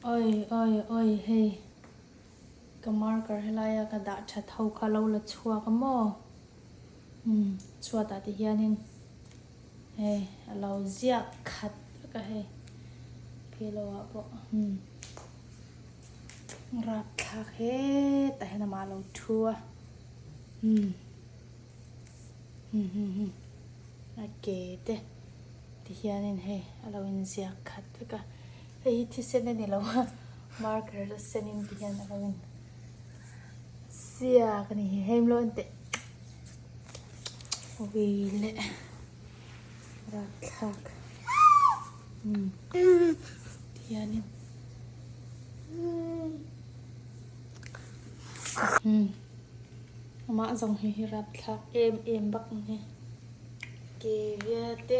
Oi oi oi hei ka marker helaia ka dah that ho kha lo la chhuak a maw umm chhuatah te hianin hei a lo ziak khat vek a hei pillow ah pawh umm rapthlak hetah hian amah a lo thu a umm a ke te ti hianin hei a lo inziak khat vek a hei hi thisen a ni lo a marker la senin ti hian a lo in ziak a ni hi hei lo en teh ui leh rapthlak umm ti hianin umm. Amah zawng hi hi rapthlak em em bak ang hi ke vial te.